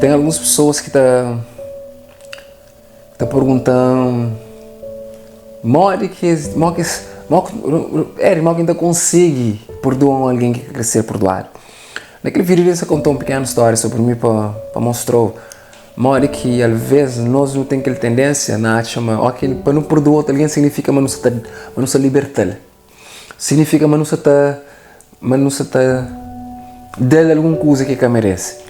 Ten alguns pessoas ki ta ta pergunta-m modi ki es, modi ki es, modi ki, modi ki N ta konsigi purdua un algen ki ka kre ser purduadu. Na kel vídiu li N sta konta un pikenu stória sobri mi pa pa mostra-u modi ki alvês nos nu ten kel tendénsia na atxa ma óki pa nu purdua otu algen signifika ma nu sta ta ma nu sta liberta-l. Signifika ma nu sta ta ma nu sta ta da-l algun kuza ki el ka merese.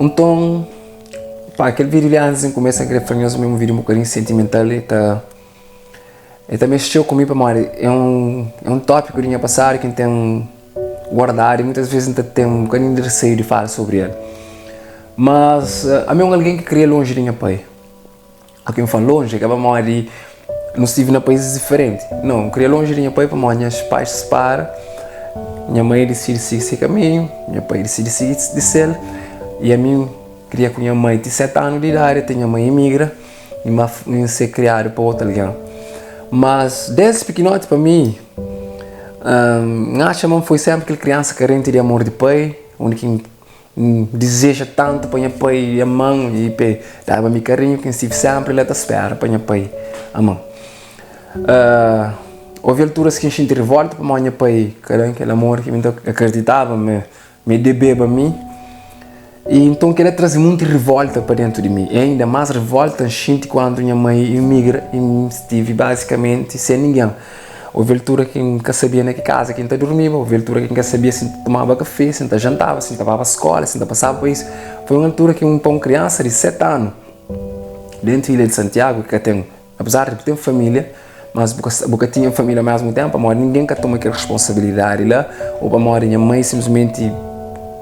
Nton, pa kel vídiu li antis di N kumesa N kre fla nhos ma é un vídiu un bokadinhu sentimental i ta. El ta mexeu ku mi pamodi é un é un tópiku di nha pasadu ki N ten guardadu i muitas ves N ta ten un bokadinhu di reseiu di fala sobri el. Mas ami é un algen ki kria lonji di nha pai. Óki N fla lonji é ka pamodi nu stivi na paízis diferenti. Nau, N kria lonji di nha pai pamodi nhas pais sipara, nha mai disidi sigi se kaminhu, nha pai disidi sigi di sel i ami N kria ku nha mai ti seti anu di idadi ate nha mai imigra. I ma N ser kriadu pa otu algen. Mas desdi pikinoti pa mi, N atxa ma N foi senpri kel kriansa karenti di amor di pai, undi ki N dizeja tantu pa nha pai ama-m i pa el daba mi karinhu ki N stivi senpri la ta spera pa nha pai ama-m. Ovi alturas ki N xinti rivolta pamodi nha pai ka da-m kel amor ki mi ta akriditaba ma Mi debeba mi i nton kel-la traze monti rivolta pa dentu di mi. I ainda más rivolta N xinti kantu nha mai imigra i N stivi bazikamenti sen ningen. Ovi altura ki N ka sabia na ki kaza ki N ta durmiba, ovi altura ki N ka sabia si N ta tomaba kafé, si N ta jantaba, si N ta baba skóla, si N ta pasaba pa isu. Foi un altura ki pa un kriansa di seti anu dentu ilha di Santiagu ki ka ten Apezar di bu ten família, mas bu ka bu ka tinha família omesmu tenpu pamodi ningen ka toma kel responsabilidadi la ô pamodi nha mai sinplismenti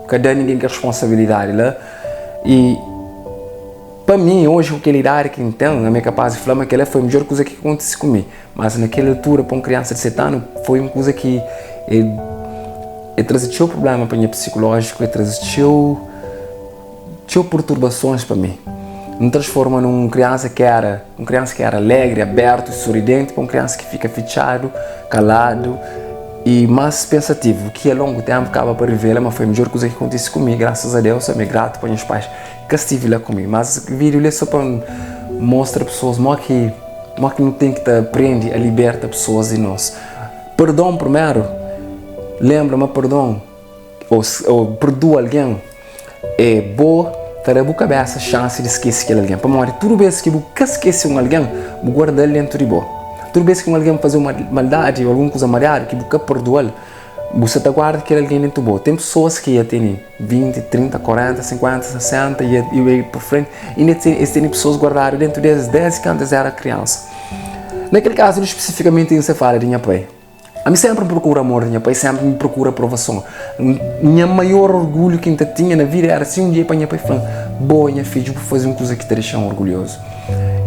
ka da ningen kel responsabilidadi la. I pa mi oji ku kel idadi ki N ten, ami é kapaz di fla ma kel-la foi midjór kuza ki kontise ku mi. Mas na kel altura pa un kriansa di 7 anu foi un kuza ki e traze txeu prubléma pa nha psikulójiku, e traze txeu. Txeu perturbasons pa mi. N transforma nun kriansa ki era un kriansa ki era alegri, abertu i suridenti pa un kriansa ki fika fitxadu, kaladu i más pensativu, ki a longu ténpu kaba pa rivela ma foi midjór kuza ki kontise ku mi. Grasas a Deus, ami é gratu pa nhas pais ka stivi la ku mi. Mas es vídiu li é sô pa N mostra pesoas modi ki modi ki nu ten ki ta prende a liberta pesoas di nos. Perdon primeru, lenbra ma perdon ô perdua algen é bo ta da bu kabésa xansi di skese kel algen. Pamodi tudu bês ki bu ka skese un algen, bu guarda-l déntu di bo. Tudu bês ki un algen faze-u maldadi ô algun kuza mariadu ki bu ka perdua-l, bu sta ta guarda kel algen déntu bo. Ten pesoas ki dja tene 20, 30, 40, 50, 60 i bai pa frenti, inda es tene pesoas guardadu déntu di es désdi kantu es éra kriansa. Na kel kazu li spesifikamenti N sta fala di nha pai. Ami senpri N prokura amor di nha pai, senpri N prokura aprovason. Nha maior orgulhu ki N ta tinha na vida éra si un dia pa nha pai fla-m, Boa, nha fidju, bu faze un kuza ki ta dexa-m orgulhozu.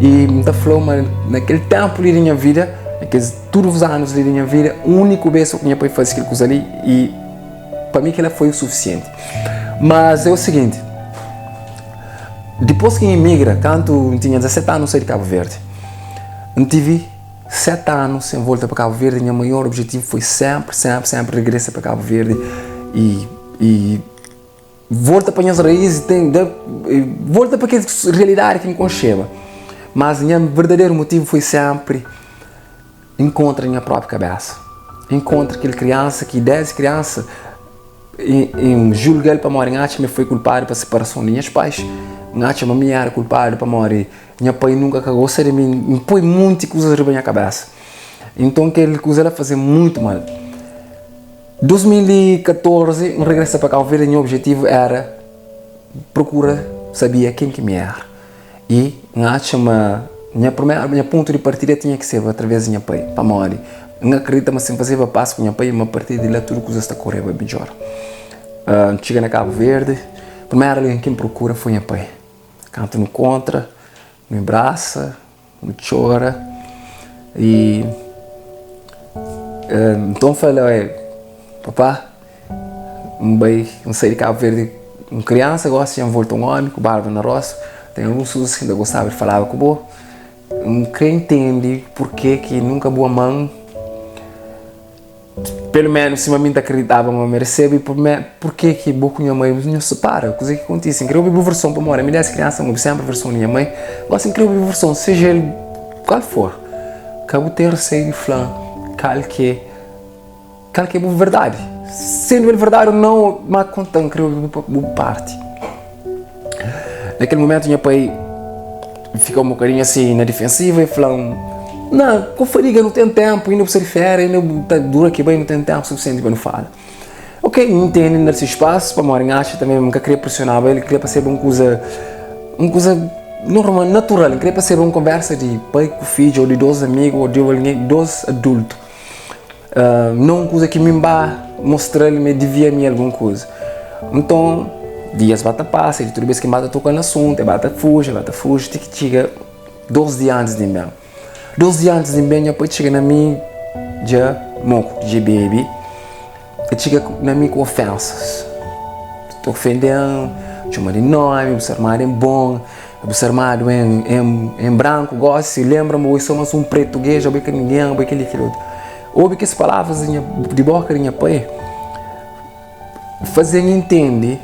I N ta fla-u ma na kel ténpu li di nha vida, na kes tudu anus li di nha vida, úniku bês ki nha pai faze kel kuza li i pa mi kel-la foi o sufisienti. Mas é o siginti, dipôs ki N imigra, kantu N tinha 17 anu, N sai di Kabu Verdi. N tivi. 7 anu sen volta pa Kabu Verdi, nha maior objetivu foi senpri, senpri, senpri regresa pa Kabu Verdi i i volta pa nhas raís i ten da volta pa kes realidadi ki N konxeba. Mas nha verdaderu motivu foi senpri inkontra nha propi kabesa, inkontra kel kriansa ki desdi kriansa N julga-l pamodi N atxa ma el foi kulpadu pa siparason di nhas pais. N atxa ma mi éra kulpadu pamodi nha pai nunka ka gosta di mi. N poi monti kuzas riba nha kabésa. Nton kel kuza la faze-m mutu mal. 2014 N regresa pa Kabu Verdi, nha objetivu éra prokura sabia ken ki mi éra. I N atxa ma nha primeru, nha pontu di partida tinha ki seba através di nha pai, pamodi N akredita ma si N fazeba pas ku nha pai, ma partir di la tudu kuzas ta koreba midjor. N txiga na Kabu Verdi, primeru algen ki N prokura foi nha pai. Kantu nu kontra, nu brasa, nu txora i nton N fla-l, Papá, N bai, N sai di Kabu Verdi. Un kriansa gosi dja N volta un ómi ku barba na rostu. Ten alguns kuzas ki N ta gostaba di falaba ku bo. N kre intende purke ki nunka bu ama-m, pelu ménus sima mi N ta akriditaba ma N mereseba i purke ki bo ku nha mai nhos separa. Kuzê ki kontise? N kre obi bu verson pamodi ami désdi kriansa N obi sénpri verson di nha mai. Gosi N kre obi bu verson, seja el kual for. Ka bu ten reseiu di fla-m kal ki é. Kal ki é bu verdadi? Sendu el verdadi ou nau, ma konta-m, N kre obi bu parti. Na kel mumentu nha pai fika un bokadinhu asi na difensiva e fla-m, Na, ku fadiga nu ten tenpu, inda bu sta di feria, inda bu ta dura ki bai, nu ten tenpu sufisienti pa nu fala. Ok, N ntende, N da-l se spasu, pamodi N atxa tanbe ma N ka kria presionaba el, N kria pa seba un kuza, un kuza normal, natural, N kria pa seba un konversa di pai ku fidju, ou di dos amigu, ou di algen, dos adultu. Não un kuza ki mi N ba mostra-l ma el divia mi algun kuza. Nton, dias ba ta pasa i tudu bês ki N ba ta toka na asuntu, el ba ta fuji, el ba ta fuji ti ki txiga dôs dia antis di N ben. Dôs dia antis di N ben, nha pai txiga na mi dja moku, dja bebe. El txiga na mi ku ofénsas. Ta ofende-m, txoma di nómi, bu sta armadu en bon, bu sta armadu en branku gósi, lenbra ma bo é sô más un pretuguês, abo é ka ningen, abo é kel-li, kel otu. Obi kes palavras di bóka di nha pai faze-m intende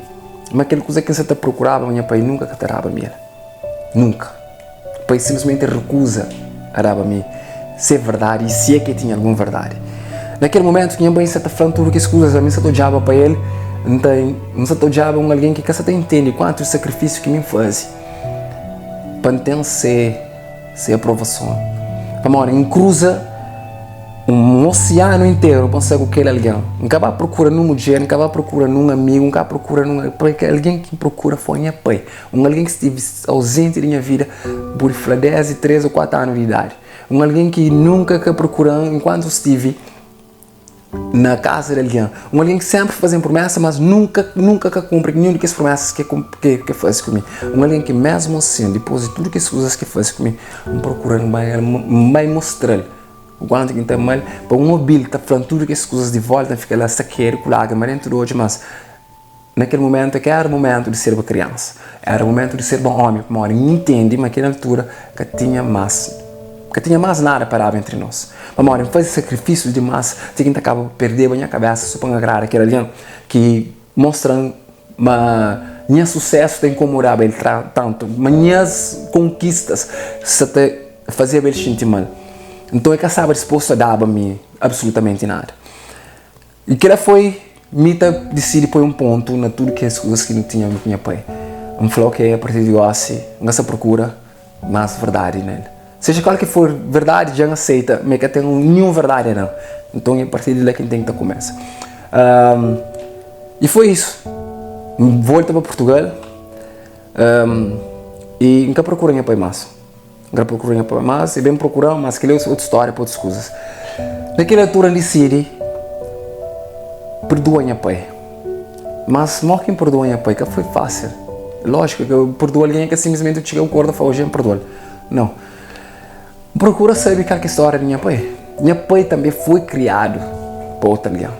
ma kel kuza ki N sa ta prokuraba ma nha pai nunka ka ta daba mi el. Nunka. Pai sinplismenti rekuza a daba mi se verdadi i si é ki el tinha algun verdadi. Na kel momentu ki nha mãe sa ta fla-m tudu kes kuzas, ami N sa ta odjaba pa el, N ta N sa ta odjaba un algen ki ka sa ta intende kuantu sakrifisiu ki mi N faze pa N ten se se aprovason. Pamodi N kruza un osianu interu pa N sta ku kel algen. N ka ba prokura nun mudjer, N ka ba prokura nun amigu, N ka prokura nun algen ki N prokura foi nha pai. Un algen ki stivi auzenti di nha vida pode fla désdi 3 ô 4 anu di idadi. Un algen ki nunka ka prokura-m enkuantu stivi na kaza di algen. Un algen ki sénpri faze-m promesa, mas nunka, nunka ka kunpri ninhun di kes promesas ki el faze ku mi. Un algen ki mésmu asin, dipôs di tudu kes kuzas ki el faze ku mi, N prokura-l, N bai mostra-l o kuantu ki N ta ama-l, pa N obi-l ta fla-m tudu kes kuzas di vólta, N fika la sakedu ku lágrima déntu di odju, mas. Na kel mumentu é ka éra mumentu di serba kriansa, éra mumentu di serba ómi, pamodi N intende ma kel altura ka tinha más, ka tinha más nada pa daba entri nos. Pamodi N faze sakrifisius dimás ti ki N ta kaba pa perdeba nha kabésa so pa N agrada kel algen ki mostra-m ma nha susésu ta inkomodaba el tantu, ma nhas konkistas sa ta fazeba el xinti mal. Nton el ka staba dispostu a daba mi absolutamenti nada. I kila foi mi ta disidi poi un pontu na tudu kes kuzas ki nu tinha mi ku nha pai. N fla, ok, a partir di gosi N ka sta prokura mas verdadi nel. Seja kual ki for verdadi dja N aseita ma e ka ten ninhun verdadi nel. Nton e partir di la ki N ten ki ta kumesa. I foi isu. N volta pa Purtugal i N ka prokura nha pai mas. N ka prokura nha pai mas, e ben prokura-m, mas kel-li é otu stória pa otus kuzas. Na kel altura N disidi perdua nha pai. Mas mó ki N perdua nha pai ka foi fásil. Lójiku ki eu perdua algen é ka sinplismenti eu txiga ku korda i fla oji N perdua-l. Nau. N prokura sabe kal ki é stória di nha pai. Nha pai tanbê foi kriadu pa otu algen.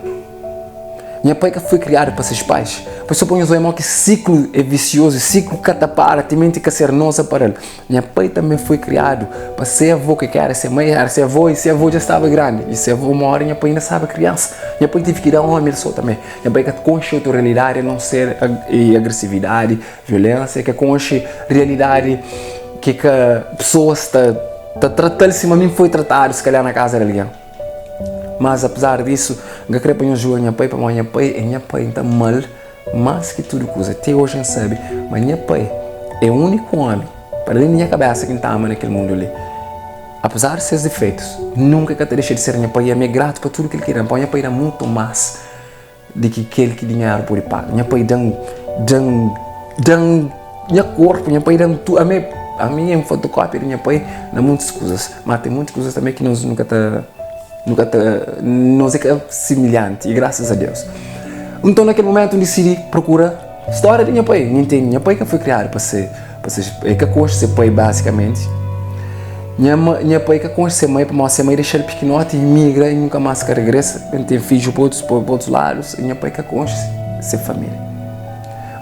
Nha pai ka foi kriadu pa ses pais. Pur isu, pa nhos odja modi ki siklu é visiozu i siklu ka ta para timenti ka ser nos a para-l. Nha pai tanbê foi kriadu pa se avô, ki ka éra se mai, éra se avô, i se avô dja staba grandi. I se avô móre, nha pai inda staba kriansa. Nha pai tevi ki da ómi el sô tanbê. Nha pai ka konxe otu realidadi a non ser agresividadi, violénsia, ka konxe realidadi ki ka pesoas ta ta trata-l sima mi foi tratadu, si kalhar na kaza di algen. Mas apezar disu, N ka kre pa nhos julga nha pai, pamodi nha pai é nha pai, N ta ama-l más ki tudu kuza. Ti oji N sabe ma nha pai é úniku ómi, pa alén di nha kabésa, ki N ta ama na kel mundu li. Apezar di ses difeitus, nunka el ka ta dexa di ser nha pai i ami é gratu pa tudu kel ki el da-m, pamodi nha pai da-m mutu más di ki kel ki dinheru pode paga. Nha pai da-m, da-m, da-m nha korpu, nha pai da-m tudu. Ami, ami é un fotokópia di nha pai na muntis kuzas, má ten muntis kuzas tanbê ki nos nu ka ta, nu ka ta, nos é ka similhanti, i grasas a Deus. Nton na kel momentu N disidi prokura stória di nha pai. N intende, nha pai ka foi kriadu pa se, pa se, el ka konxe se pai bazikamenti. Nha ma, nha pai ka konxe se mai pamodi se mai dexa-l pikinoti i migra i nunka más ka regresa. El ten fidju pa otus, pa otus ladus i nha pai ka konxe se família.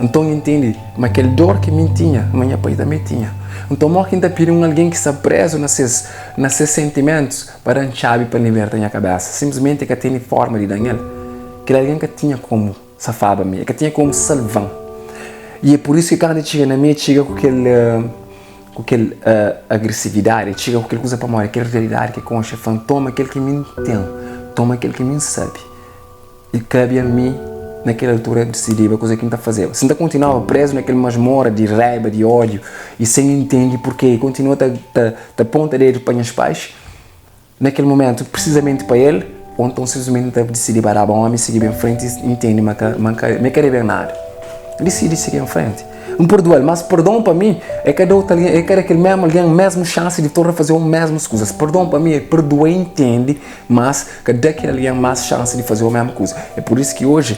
Nton, N intende ma kel dór ki mi N tinha, ma nha pai tanbê tinha. Nton, modi ki N ta pidi un algen ki sta prézu na ses na ses sentimentus pa da-m txabi pa N liberta nha kabésa? Sinplismenti el ka tene fórma di da-m el. Kel algen ka tinha kómu safaba mi, el ka tinha kómu salva-m. I é pur isu ki kantu el txiga na mi, el txiga ku kel ku kel agresividadi, el txiga ku kel kuza pamodi kel realidadi ki el konxe. El fla-m, Toma kel ki mi N ten, toma kel ki mi N sabe. I kabe a mi, na kel altura, disidiba kuzê ki N ta fazeba. Si N ta kontinuaba prézu na kel masmora di raiba, di ódiu i sen intende purkê i kontinua ta ta ponta dedu pa nhas pais, na kel mumentu, prisizamenti pa el, ô nton sinplismenti N ta disidiba daba ómi i sigi ben frenti i intende ma ka ma ka ma e ka debe nada. N disidi sigi en frenti. N purdua-l, mas perdon pa mi é ka da otu algen, é ka da kel mésmu algen mésmu xansi di torna faze-u mésmus kuzas. Perdon pa mi é perdua i intende, mas ka da kel algen más xansi di faze-u mésmu kuza. É pur isu ki oji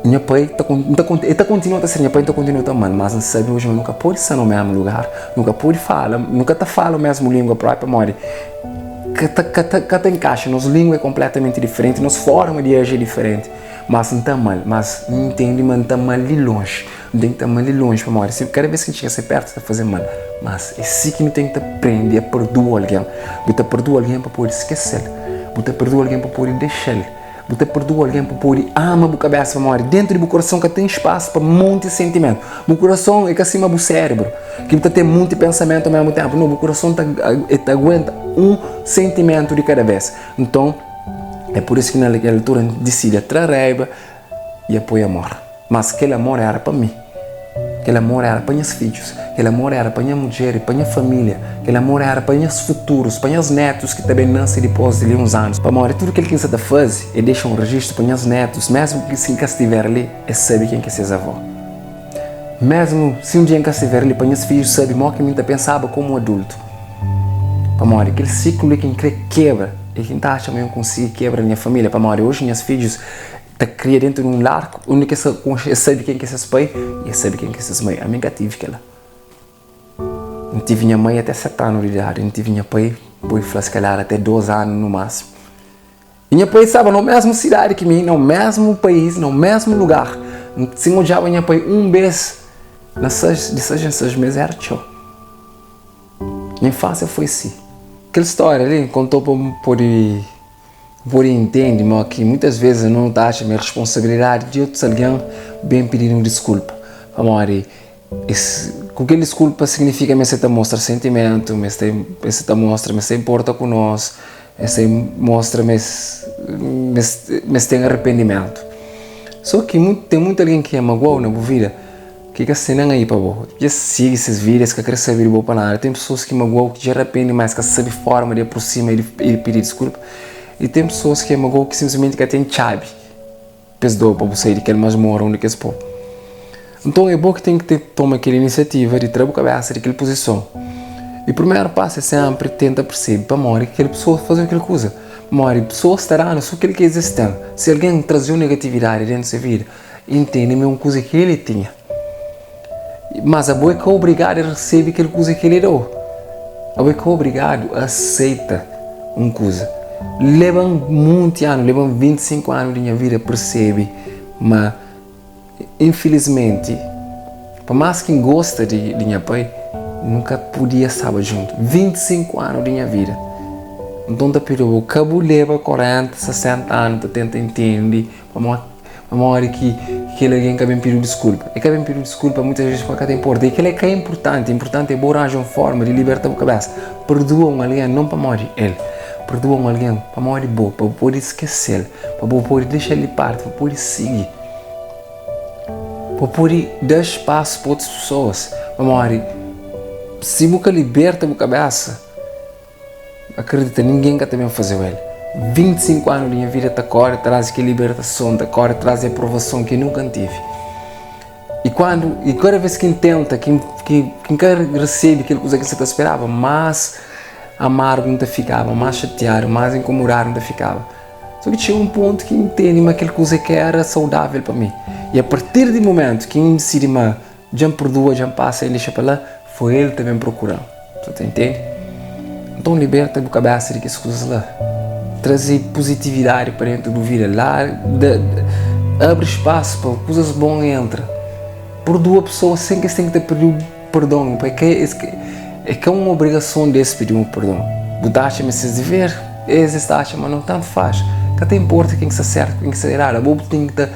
nha pai ta el ta kontinua ta ser nha pai, N ta kontinua ta ama-l, mas N sabe oji ma nu ka pode sta na mésmu lugar, nu ka pode fala, nu ka ta fala mésmu língua própi pamodi ka ta ka ta ka ta inkaxa, nos língua é konpletamenti diferenti, nos fórma di aji é diferenti. Mas N ta ama-l, mas N ntende ma N ta ama-l di lonji. N ten ki ta ama-l di lonji pamodi si kada bes ki N txiga se pértu ta faze mal. Mas é si ki nu ten ki ta prende a perdua algen. Bu ta perdua algen pa pode skese-l. Bu ta perdua algen pa pode dexa-l. Bu ta perdua algen pa pode ama bu kabésa pamodi déntu di bu korason ka ten spasu pa monti sentimentu. Bu korason é ka sima bu sérebru ki bu ta ten monti pensamentu omésmu ténpu. Nau, bu korason ta ta aguenta un sentimentu di kada bes. Nton. É pur isu ki na kel altura N disidi tra raiba i apoia amor. Mas kel amor éra pa mi. Kel amor éra pa nhas fidjus. Kel amor éra pa nha mudjer i pa nha família. Kel amor éra pa nhas futurus, pa nhas netus ki ta ben nase dipôs di li uns anus. Pamodi tudu kel ki N sta ta faze é dexa un rejistu pa nhas netus, mésmu ki si N ka stiver li, es sabe ken ki é ses avó. Mésmu si un dia N ka stiver li, pa nhas fidjus sabe modi ki mi N ta pensaba kómu adultu. Pamodi kel siklu li ki N krê kebra i ki N ta atxa ma N konsigi kebra na nha família. Pamodi oji nhas fidjus ta kria déntu di un lar undi ki es konxe, es sabe ken ki é ses pai i es sabe ken ki é ses mai. Ami N ka tive kel-la. N tive nha mai até 7 anu di idadi, N tive nha pai, pode fla si kalhar até 2 anu nu másimu. I nha pai staba na mésmu sidadi ki mi, na mésmu país, na mésmu lugar. Si N odjaba nha pai un bês na seis, di seis en seis mês éra txeu. Nha infánsia foi si. Kel stória li kontou pa N pode pode intende ma ki muitas vezes nu ta atxa ma é responsabilidadi di otus algen ben pidi-nu diskulpa pamodi Es ku kel diskulpa signifika ma es ta mostra sentimentu, ma es ta mostra ma es ta inporta ku nos, es ta mostra ma es ma es ten arependimentu. So ki ten mutu algen ki maguau na bu vida ki ka sta nen aí pa bo. Dja sigi ses vida, es ka kre sabe di bo pa nada. Ten pesoas ki maguau ki dja arepende ma es ka sabe forma di aprosima i di pidi diskulpa. I ten pesoas ki maguau ki sinplismenti ka ten txabi. Pa es dou pa bu sai di kel masmora undi ki es pô. Nton é bo ki ten ki ten toma kel inisiativa di tra bu kabésa di kel puzison. I primeru pasu é sénpri tenta persebe pamodi ki kel pesoa faze-u kel kuza. Pamodi pesoas ta da-nu sô kel ki es ten. Si algen traze-u negatividadi déntu se vida, intende ma é un kuza ki el tinha. Mas abo é ka obrigadu a resebe kel kuza ki el da-u. Abo é ka obrigadu a aseita un kuza. Leba-m monti anu, leba-m 25 anu di nha vida persebe ma infilismenti, pa más ki N gosta di nha pai, nu ka podia staba djuntu. 25 anu di nha vida. Nton, ta pidi-bu, ka bu leba 40, 60 anu ta tenta intende pamodi Pamodi ki kel algen ka ben pidi-u diskulpa? El ka ben pidi-u diskulpa muitas vezes pamodi ka ta inporta. I kel-la ka é inportanti. Inportanti é bo ranja un fórma di liberta bu kabésa. Perdua un algen non pamodi el. Perdua un algen pamodi bo, pa bu pode skese-l, pa bu pode dexa-l di párti, pa bu pode sigi, pa bu pode da spasu pa otus pesoas. Pamodi si bu ka liberta bu kabésa, Akredita, ningen ka ta ben faze-u el. 25 anu di nha vida ta kóre tras di kel libertason, ta kóre tras di aprovason ki nunka N tive. I kuandu, i kada vez ki N tenta, ki ki N ka resebe kel kuza ki N sa ta speraba, más amargu N ta fikaba, más xatiadu, más inkomodadu N ta fikaba. Sô ki txiga un pontu ki N ntende ma kel kuza ka éra saudável pa mi. I apartir di mumentu ki N disidi ma Dja N purdua, dja N pasa, N dexa pa la, foi el ta ben prokura-m. Bu ta intende? Nton liberta bu kabésa di kes kuzas la. Traze puzitividadi pa déntu bu vida. La, da, Abri spasu pa kuzas bon entra. Purdua pesoas sen ki es ten ki ta pidi-u perdon. Pa ke es é ka un obrigason di es pidi-u perdon. Bu ta atxa ma es ses dever, es es ta atxa ma nau, tantu faz. Ka ta inporta ken ki sta sertu, ken ki sta eradu, abo bu ten ki ta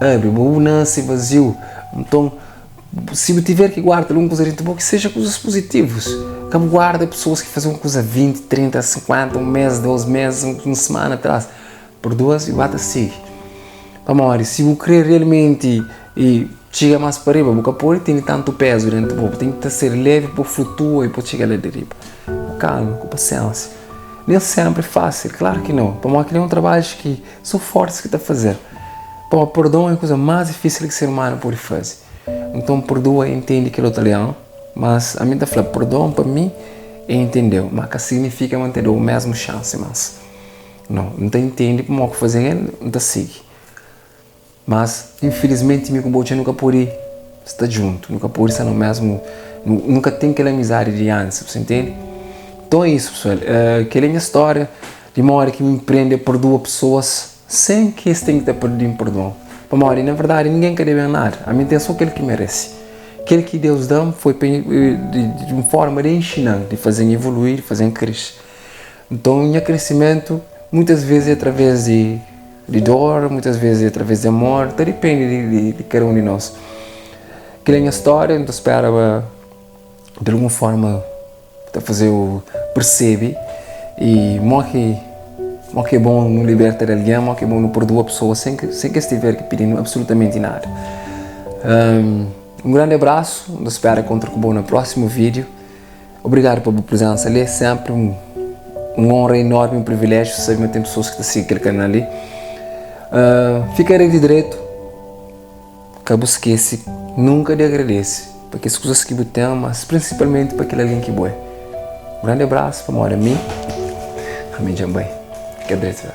abri, bo bu nase vaziu. Nton, si bu tiver ki guarda algun kuza dentu bo, ki seja kuzas puzitivus. Ka bu guarda pesoas ki faze un kuza 20, 30, 50, un mes, dos mes, un semana atras. Purdua-s i ba ta sigi. Pamodi si bu kre realmenti i txiga más pa riba, bu ka pode tene tantu pezu dentu bo. Bu ten ki ta ser levi pa bu flutua i pa bu txiga la di riba. Ku kalma, ku pasiénsia. Nen sénpri é fásil, klaru ki nau. Pamodi kel-li é un trabadju ki sô fórtis ki ta faze-l. Pamodi perdon é kuza más difísil ki ser umanu pode faze. Nton, purdua é intende kel otu algen, mas ami N ta fla, perdon pa mi é intende-u, má ka signifika ma N ta da-u mésmu xansi más. Nau, N ta intende pamodi ku faze el, N ta sigi. Mas, infilismenti mi ku bo dja nu ka pode sta djuntu, nu ka pode sta na mesmu, nu ka ten kel amizadi di antis, bu sta intende? Nton é isu pesual, kel é nha stória di modi ki mi prende a perdua pesoas sen ki es ten ki ta pidi-m perdon. Pamodi, na verdadi, ningen ka debe-m nada, ami N ten so kel ki merese. Kel ki Deus da-m foi pa di un forma di inxina-m, di faze-m evolui, di faze-m kresce. Nton, nha kresimentu muitas vezes é através di di dor, muitas vezes é através di amor, ta dipende di di di kada un di nos. Kel é nha stória, N ta spera ma di algun forma ta faze-u persebe i mo ki mo ki é bon nu liberta di algen, mo ki é bon nu purdua pesoas sen ki sen ki es tiver ki pidi-nu absolutamenti nada. Un grandi abrasu, N ta spera kontra ku bo na prósimu vídiu. Obrigadu pa bu prezensa li, é senpri un un onra enormi, un priviléjiu sabe ma ten pesoas ki ta sigi kel kanal li. Fika rei di dretu, ka bu skese nunka di agradese pa kes kuzas ki bu ten, mas prinsipalmenti pa kel algen ki bu é. Un grandi abrasu pamodi ami, ami dja N bai. Fika dretu.